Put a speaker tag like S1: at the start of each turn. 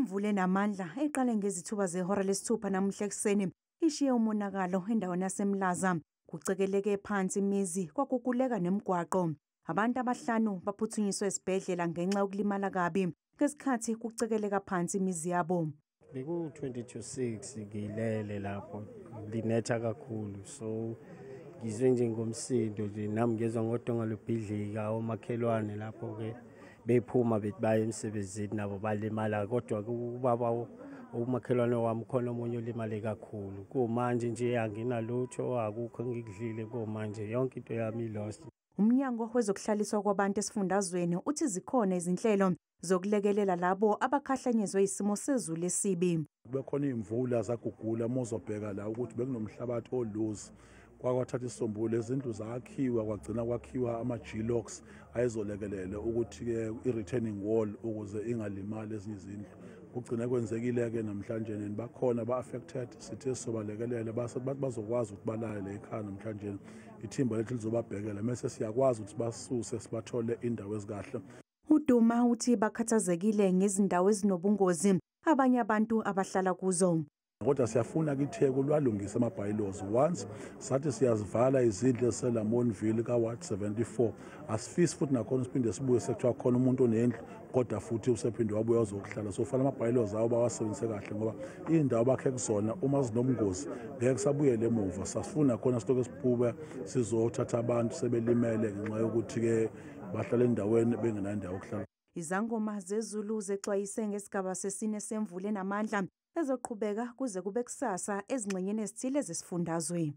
S1: Imvula enamandla eqale ngezithuba zehora lesithupha namuhla ekuseni ishiye umonakalo endaweni yaseMlaza. Kucekeleke phansi imizi, kwakukuleka nemigwaqo. Abantu 5 baphuthunyiswe esibhedlela ngenxa yokulimala kabi ngesikhathi kucekeleka phansi imizi yabo.
S2: Beku-5:40 ngilele lapho, linetha kakhulu, so ngizwe nje ngomsindo nje, nami ngezwa ngodonga lubhidlika, omakhelwane lapho-ke bephuma bethi baye emsebenzini nabo balimala, kodwa ubaba umakhelwane wami khona omunye olimale kakhulu. Kumanje nje anginalutho, akukho engikudlile kumanje, yonke into yami i-lost.
S1: Umnyango wezokuhlaliswa kwabantu esifundazweni uthi zikhona izinhlelo zokulekelela labo abakhahlanyezwe isimo sezulu esibi.
S3: Kube khona iy'mvula zagugula, uma uzobheka la ukuthi bekunomhlabathi oluzi, kwakwathatha isisombululo, izindlu zakhiwa, kwagcina kwakhiwa ama-G-locks ayezolekelela ukuthi-ke i-retaining wall ukuze ingalimali ezinye izindlu. Kugcine kwenzekile-ke namhlanje bakhona ba-affected, sithe sizobalekelela, bathi bazokwazi ukuthi balale ekhaya namhlanje, ithimba lethu lizobabhekela, mese siyakwazi ukuthi basuse sibathole indawo ezikahle.
S1: UDuma uthi bakhathazekile ngezindawo ezinobungozi abanye abantu abahlala kuzo.
S3: Kodwa siyafuna iTheku lwalungisa ama-bylaws. Once sathi siyazivala izindlu eziseLamontville ka-Ward 74, asifisi futhi nakhona siphinde sibuye sekuthiwa khona umuntu onendlu kodwa futhi usephinde wabuya wazokuhlala. So fanele ama-bylaws awo bawasebenzise kahle, ngoba iy'ndawo bakhe kuzona uma zinobungozi ngeke kusabuyele emuva. Sasifuna khona sitoke siphume sizothatha abantu sebelimele ngenxa yokuthi-ke bahlala endaweni bengenayo indawo yokuhlala.
S1: Izangoma zezulu zexwayise ngesigaba sesine semvula enamandla ezoqhubeka kuze kube kusasa ezingxenyeni ezithile zesifundazwe.